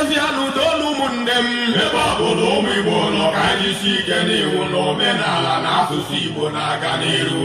Dozie n'udo na ụmụnne m. Ebe ọ bụ na ụmụ Igbo nọ, ka anyị jisi ike n'iwu na omenala na asụsụ Igbo na-aga n'iru.